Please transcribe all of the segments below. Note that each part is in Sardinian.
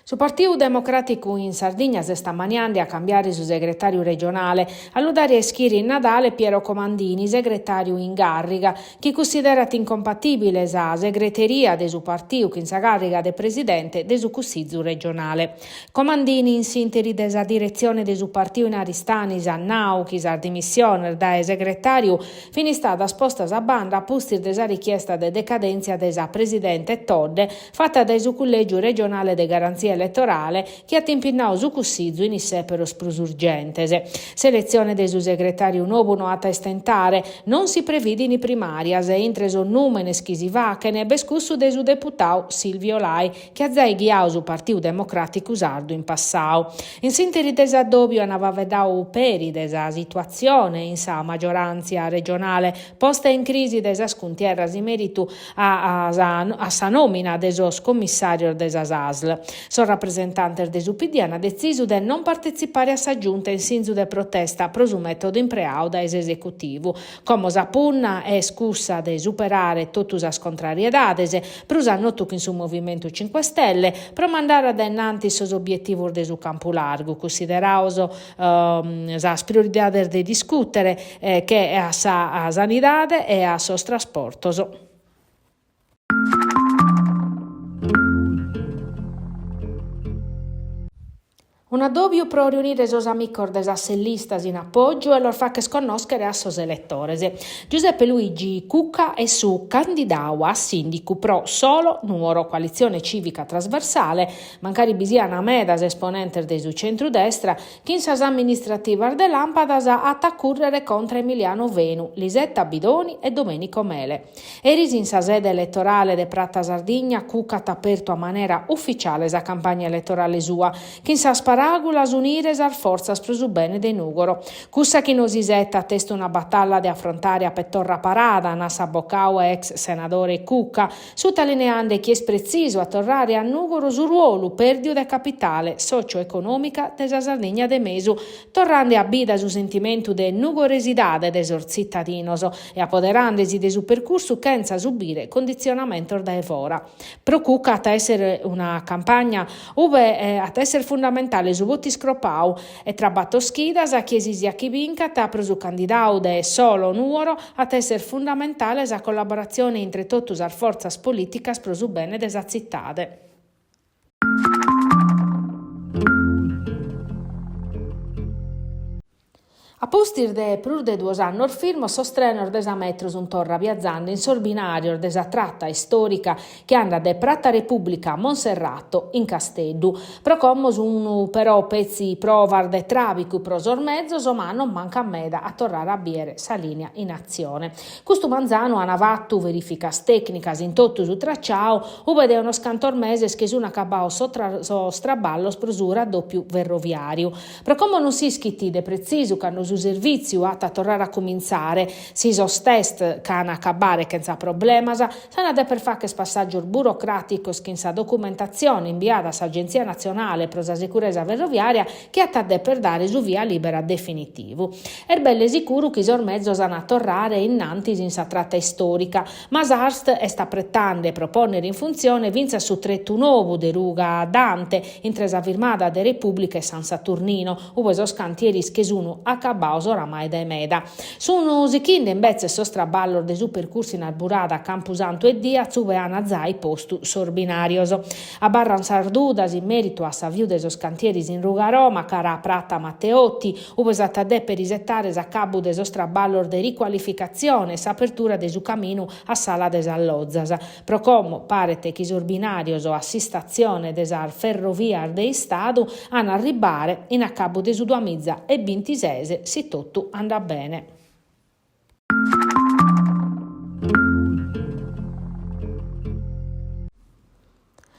Su Partiu Democràticu in Sardigna s'est ammaniende a cambiare su segretàriu regionale. A lu dare a ischire in Nadale Piero Comandini, segretàriu in càrriga, chi cussiderat incompatìbile sa segreteria de su partiu chin sa càrriga de presidente de su Cussizu regionale. Comandini in s'ìnteri de sa diretzione de su partiu in Aristanis at nau chi sas dimissiones dae segretàriu fin istadas postas a banda a pustis de sa richiesta de decadèntzia de sa presidente Todde fata dae su Cullègiu regionale de garantzia eletorale chi at impinnadu su Cussizu in is sèperos prus urgentes. S'eletzione de su segretàriu nou no at a istentare, non si previdint primàrias e intre sos nùmenes chi si faghent b'est cussu de su deputadu Silvio Lai chi at zai ghiadu su Partiu Democràticu Sardu in passadu. In s'ìnteri de s'addòbiu ant faeddadu peri de sa situatzione in sa magioràntzia regionale posta in crisi dae sas cuntierras in mèritu a a sa nòmina de sos commissàrios de sas ASL. Sos rapresentantes de su PD ant detzisu de non partetzipare a sa Giunta in sinzu de protesta pro su mètodu impreadu dae s'esecutivu. Como sa punna est cussa de superare totu sas contrariedades, prus a notu chin su Movimentu Cinque Stelle, pro mandare a dae innantis sos obietivos de su campu largu, cussiderados sas prioridades de discùtere, che a sa sanidade e a sos trasportos. Un'addòbiu pro riunire sos amicos de sas sellistas in apògiu e los fagher connòschere a sos eletores. Giuseppe Luigi Cucca est su candidadu a sìndicu pro Solo Nuoro, coalitzione cìvica trasversale, mancari bi sian medas esponentes de su centru-destra, chi in sas amministrativas de làmpadas at a cùrrere contra Emiliano Fenu, Lisetta Bidoni e Domenico Mele. Eris in sa sede eletorale de Prata Sardigna Cucca at apertu a manera uficiale sa campagna eletorale sua, chin sas paràgulas unire sas fortzas pro su bene de Nùgoro. Cussa chi nos isetat est una batalla de afrontare a petorra parada, nat s'abocadu e ex senadore Cucca, sutalineande chi est pretzisu a torrare a Nùgoro su ruolu pèrdiu de capitale socioeconòmica de sa Sardigna de mesu, torrande a bida su sentimentu de nugoresidade de sos tzitadinos e apoderande-si de su percursu chentza subire conditzionamentos dae fora. Pro Cucca at a èssere una campagna ube at a èssere fundamentale su votu iscropadu e tra bator chidas, chie si siat chi bincat, pro su candidadu de Solo Nuoro at a èssere fundamentale sa collaboratzione intre totu sas fortzas polìticas pro su bene de sa tzitade. A pustis de prus de duos annos firmos, sos trenos de sa metro sunt torra viazende in sos binàrios de sa trata istòrica chi andat de Prata Repubblica a Monserrato in Casteddu. Pro como sunt però petzi provas de tràvicu pro sos mezos, ma non mancat meda a torrare a bìdere sa lìnia in atzione. Custu manzanu ant fatu verìficas tècnicas in totu su traciadu, ube de unos cantos meses che sunt acabados sos traballos pro su raddòpiu ferroviàriu. Pro como non s'ischit de pretzisu cando su servìtziu at a torrare a cumintzare, si sos test ch'an a acabare chentza problemas, s'an a deper fagher passàgios burocràticos chin sa documentatzione imbiada a s'Agentzia Natzionale pro sa Sicuresa Ferroviària chi at a deper dare su via lìbera definitivu. Est belle sicuru chi sos mezos an a torrare innantis in sa trata istòrica, ma s'Arst est apretande pro pònnere in funtzione fintzas su tretu nou de ruga Dante intre sa firmada de Repùblica e San Saturnino, ue sos cantieris che sunu acabados oramai dae meda. Sunu sichinde imbetzes sos traballos de su percursu in arburada Campusantu e Diaz ue an zai postu sos binàrios. Abarran sas dudas in mèritu a s'aviu de sos cantieris in ruga Roma cara a Prata Matteotti, ue s'at a dèpere isetare s'acabu de sos traballos de ricualificatzione e s'apertura de su caminu a s'ala de sas Lozas. Pro como paret chi sos binàrios a s'istatzione de sas ferrovias de Istadu an a arribbare in acabu de su duamiza e bintises si totu andat bene.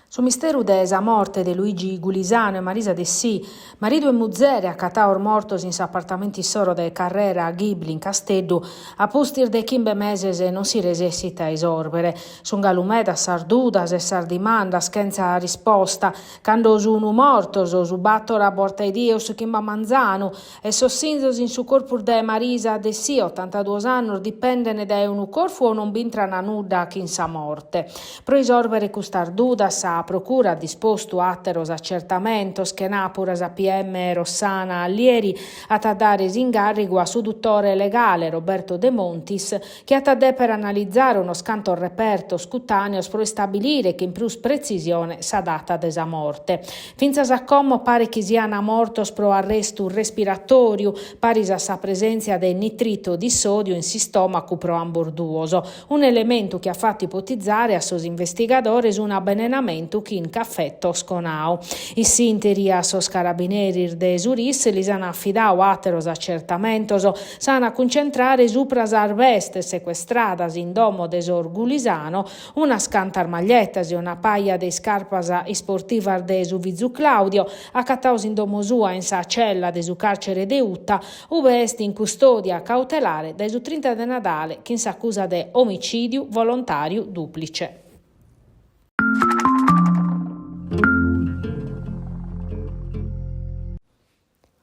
Su misteru de sa morte de Luigi Gulisano e Marisa Dessì, maridu e muzere acatados mortos in s'apartamentu issoro de carrera Ghibli in Casteddu, a pustis de chimbe meses non si resessit a isòrbere. Sunt galu medas sas dudas e sas dimandas chentza risposta, cando sunu mortos, su bator a bortaedie o su chimbe a manzanu, E sos sinzos in su corpus de Marisa Dessì, otantaduos annos, dipenden dae unu corfu o non b'intran nudda chin sa morte? Pro isòrbere custas dudas sa. sa Procura at dispostu àteros acertamentos, chenàpura sa PM Rossana Allieri at a dare s'ingàrrigu a su dutore legale Roberto Demontis chi at a dèpere analizare unos cantos repertos cutàneos pro istabilire chin prus pretzisione sa data de sa morte. Fintzas a como paret chi siant mortos pro arrestu respiratòriu, paris a sa presèntzia de nitrito di sòdiu in s'istòmacu pro ambos duos, un'elementu chi at fatu ipotizare a sos investigadores un'abenenamentu chin cafè tosconau. In s'ìnteri a sos carabineris de su RIS lis an afidadu àteros acertamentos, s'an a cuncentrare supra sas bestes secuestradas in domo de sos Gulisano, unas cantas maglietas e una paja de iscarpas isportivas de su fizu Claudio, acatados in domo sua in sa cella de su càrcere de Uta, ube est in custòdia cautelare dae su trinta de Nadale chin s'acusa de omicìdiu volontàriu dùplice.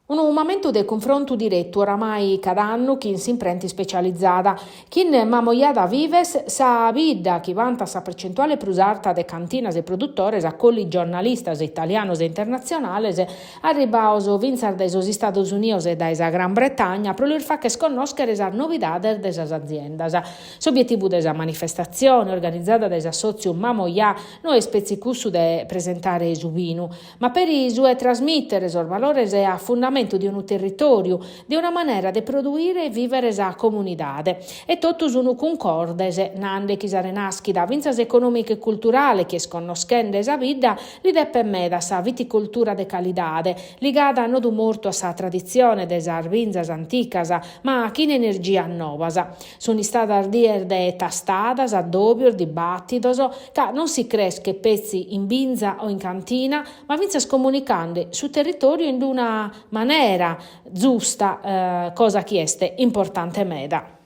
Unu mamentu de cunfrontu diretu oramai cada annu chin s'imprenta ispecializada. Chin Mamoiada Vives, sa bidda chi vantat sa percentuale prus arta de cantinas e produtores acollit giornalistas italianos e internatzionales arribados fintzas dae sos Istados Unidos e dae sa Gran Bretagna pro lis fagher connòschere sas novidades de sas aziendas. S'obietivu de sa manifestatzione, organizada dae s'assòtziu Mamoià, no est petzi cussu de presentare su binu, ma peri su 'e trasmìtere sos valores a fundamentu de unu territòriu, de una manera de produire e vìvere sa comunidade. E totu sun cuncordes nande chi sa renàschida, fintzas econòmica e culturale, chi est connoschende sa bidda, li depet meda a sa viticoltura de calidade, ligada a nodu mortu a sa traditzione de sas binzas anticas, ma chin energias novas. Sun istadas dies de tastadas, addòbios, dibàtidos, ca non si creschet petzi in binza o in cantina, ma fintzas comunicande su territòriu in una manera zusta, cosa chi est importante meda.